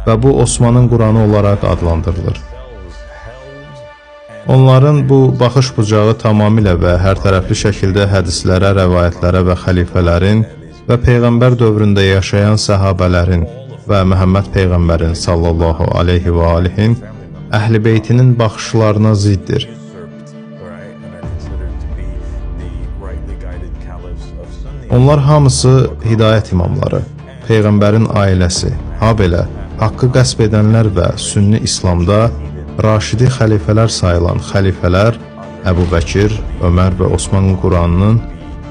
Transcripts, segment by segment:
Və bu Osmanın Quranı olaraq adlandırılır. Onların bu baxış bucağı tamamilə və hər tərəfli şəkildə hədislərə, rəvayətlərə və xəlifələrin və peyğəmbər dövründə yaşayan səhabələrin və Məhəmməd peyğəmbərin sallallahu aleyhi və alihin əhl-i beytinin baxışlarına ziddir. Onlar hamısı hidayət imamları, peyğəmbərin ailəsi, habelə haqqı qəsb edənlər və sünni İslamda raşidi xəlifələr sayılan xəlifələr Əbu Bəkir, Ömər və Osman Quranının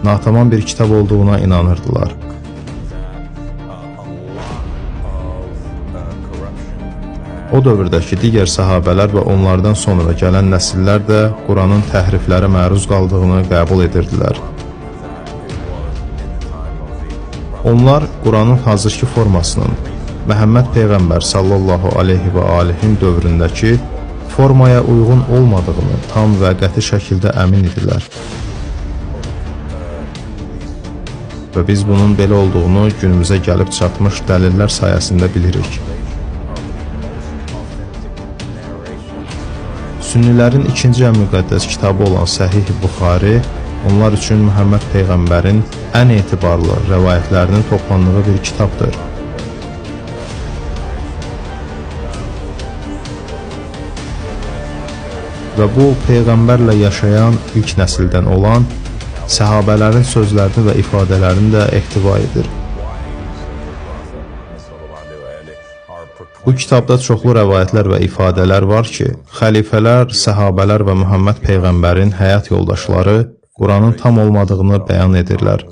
natamam bir kitab olduğuna inanırdılar. O dövrdəki digər səhabələr və onlardan sonra gələn nəsillər də Quranın təhriflərə məruz qaldığını qəbul edirdilər. Onlar Quranın hazırki formasının Məhəmməd peyğəmbər sallallahu aleyhi və alihin dövründəki formaya uyğun olmadığını tam və qəti şəkildə əmin idilər. Və biz bunun belə olduğunu günümüzə gəlib çatmış dəlillər sayəsində bilirik. Sünnilərin ikinci ən müqəddəs kitabı olan Səhih Buxari onlar üçün Məhəmməd peyğəmbərin ən etibarlı rəvayətlərinin toplandığı bir kitabdır. Və bu peyğəmbərlə yaşayan ilk nəsildən olan səhabələrin sözlərini və ifadələrini də ehtiva edir. Bu kitabda çoxlu rəvayətlər və ifadələr var ki, xəlifələr, səhabələr və Muhammed peyğəmbərin həyat yoldaşları Quranın tam olmadığını bəyan edirlər.